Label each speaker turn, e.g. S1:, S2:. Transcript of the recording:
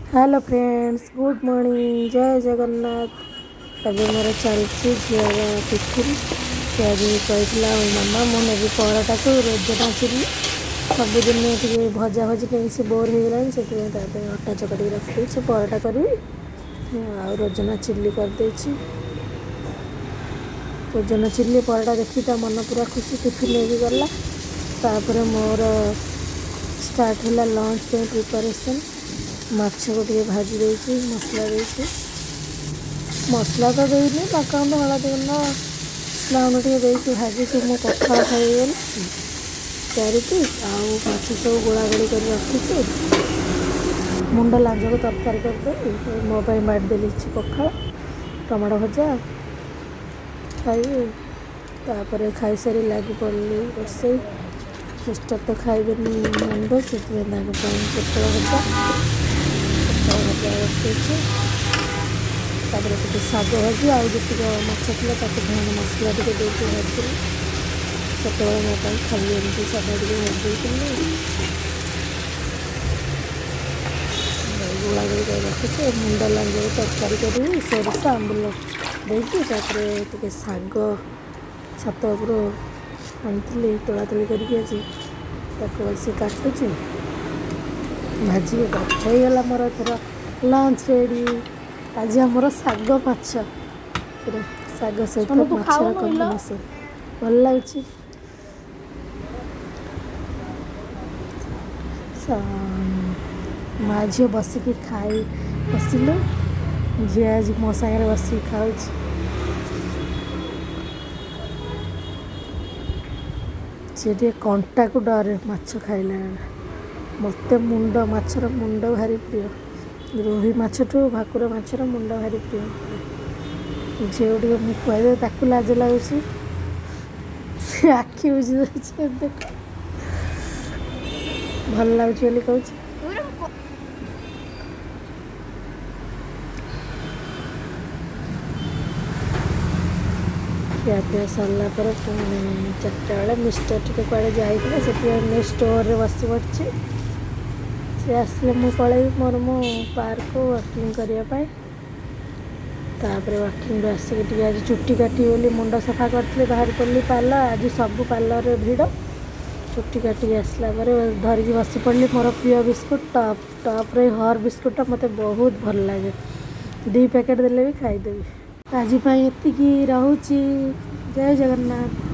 S1: Hello friends, good morning, ଜୟ ଜଗନ୍ନାଥ। ଏବେ ମୋର ଚାଲିଛି ଝିଅର ଟିଫିନ୍। ସେ ଆଜି କହିଥିଲା, ଆଉ ମାମା, ମୁଁ ନେବି ପରଟାକୁ ରୋଜନା ଚିଲି। ସବୁଦିନ ଟିକେ ଭଜା ଭଜି ପାଇଁ ସେ ବୋର୍ ହେଇଗଲାଣି। ସେଥିପାଇଁ ତା ପାଇଁ ଅଟା ଚକଟିକି ରଖିଦେଇଛି, ପରଟା କରିବି ଆଉ ରୋଜନା ଚିଲି କରିଦେଇଛି। ରୋଜନା ଚିଲି ପରଟା ଦେଖି ତା ମନ ପୁରା ଖୁସି, ଟିଫିନ୍ ନେଇକି ଗଲା। ତାପରେ ମୋର ଷ୍ଟାର୍ଟ ହେଲା ଲଞ୍ଚ ପାଇଁ ପ୍ରିପାରେସନ୍। ମାଛକୁ ଟିକେ ଭାଜି ଦେଇଛି ମସଲା ଦେଇକି। ମସଲା ତ ଦେଇନି, ଲଙ୍କାଗୁଣ୍ଡ, ହଳଦୀ ଗୁଣ୍ଡ, ଲୁଣ ଟିକେ ଦେଇକି ଭାଜିଛି। ମୁଁ ପଖାଳ ଖାଇବି ବୋଲି 4 ପିସ୍ ଆଉ ମାଛ ସବୁ ଗୋଳା ଗୋଳି କରି ରଖିଛି। ମୁଣ୍ଡ ଲାଞ୍ଜକୁ ତରକାରୀ କରିଦେବି। ମୋ ପାଇଁ ବାଢ଼ି ଦେଇଛି ପଖାଳ, ଟମାଟୋ ଭଜା ଖାଇବି। ତାପରେ ଖାଇସାରି ଲାଗି ପଡ଼ିଲି ରୋଷେଇ। ସିଷ୍ଟର ତ ଖାଇବେନି ନନଭେଜ୍, ସେଥିପାଇଁ ତାଙ୍କ ପାଇଁ ପୋଟଳ ଭଜା, ପୋଟଳ ଭଜା ବସେଇଛି। ତାପରେ ଟିକେ ଶାଗ ଭାଜି ଆଉ ଯେତିକି ମାଛ ଥିଲା ତାକୁ ଭେଣ୍ଡି ମସଲା ଟିକେ ଦେଇକି ଭାଜିଲି। ସେତେବେଳେ ମୋ ପାଇଁ ଖାଲି ଏମିତି ସାଧା ଟିକେ ଭାଜି ଦେଇଥିଲି। ଗୋଳା ଗୋଳି କରି ରଖିଛି। ମୁଣ୍ଡ ଲାଞ୍ଜକୁ ତରକାରୀ କରିବି ସୋରିଷ ଆମ୍ବୁଲ ଦେଇକି। ତାପରେ ଟିକେ ଶାଗ ଛାତ ଉପରୁ ଆଣିଥିଲି ତୋଳା ତୋଳି କରିକି ଆଜି, ତାକୁ ବସି କାଟୁଛି, ଭାଜିବି। ହେଇଗଲା ମୋର ଏଥର ଲଞ୍ଚ ରେଡ଼ି। ଆଜି ଆମର ଶାଗ ମାଛ ପୁରା ଶାଗ ସହିତ
S2: ସୋନୁ ତୁ
S1: ମାଛର
S2: ଖାଉନୁ ଇଲୋ?
S1: କମ୍ବିନେସନ୍ ଭଲ ଲାଗୁଛି। ମା ଝିଅ ବସିକି ଖାଇ ବସିଲୁ। ଝିଅ ଆଜି ମୋ ସାଙ୍ଗରେ ବସିକି ଖାଉଛି। ସେ ଟିକେ କଣ୍ଟାକୁ ଡରେ ମାଛ ଖାଇଲା ବେଳେ। ମୋତେ ମୁଣ୍ଡ, ମାଛର ମୁଣ୍ଡ ଭାରି ପ୍ରିୟ। ରୋହି ମାଛଠୁ ଭାକୁର ମାଛର ମୁଣ୍ଡ ଭାରି ପ୍ରିୟ। ଝିଅକୁ ଟିକେ ମୁଁ ଖୁଆଇଦେବି, ତାକୁ ଲାଜ ଲାଗୁଛି, ସେ ଆଖି ବୁଜି ଦେଉଛି। ଦେଖ, ଭଲ ଲାଗୁଛି ବୋଲି କହୁଛି। ଖିଆପିଆ ସରିଲା ପରେ ପୁଣି 4ଟା ବେଳେ ମିଷ୍ଟର ଟିକେ କୁଆଡ଼େ ଯାଇଥିଲେ, ସେଥିପାଇଁ ମୁଁ ଷ୍ଟୋରରେ ବସି ପଡ଼ିଛି। ସେ ଆସିଲେ ମୁଁ ପଳେଇବି ମୋର ମୁଁ ପାର୍କକୁ ୱାକିଂ କରିବା ପାଇଁ। ତାପରେ ୱାକିଂରୁ ଆସିକି ଟିକେ ଆଜି ଚୁଟି କାଟିବି ବୋଲି ମୁଣ୍ଡ ସଫା କରିଥିଲି, ବାହାରି ପଡ଼ିଲି ପାର୍ଲର। ଆଜି ସବୁ ପାର୍ଲରରେ ଭିଡ଼। ଚୁଟି କାଟିକି ଆସିଲା ପରେ ଧରିକି ବସି ପଡ଼ିଲି ମୋର ପ୍ରିୟ ବିସ୍କୁଟ୍ ଟପ୍। ଟପ୍ରେ ହର୍ ବିସ୍କୁଟ୍ଟା ମୋତେ ବହୁତ ଭଲ ଲାଗେ। 2 ପ୍ୟାକେଟ୍ ଦେଲେ ବି ଖାଇଦେବି। ଆଜି ପାଇଁ ଏତିକି ରହୁଛି। ଜୟ ଜଗନ୍ନାଥ।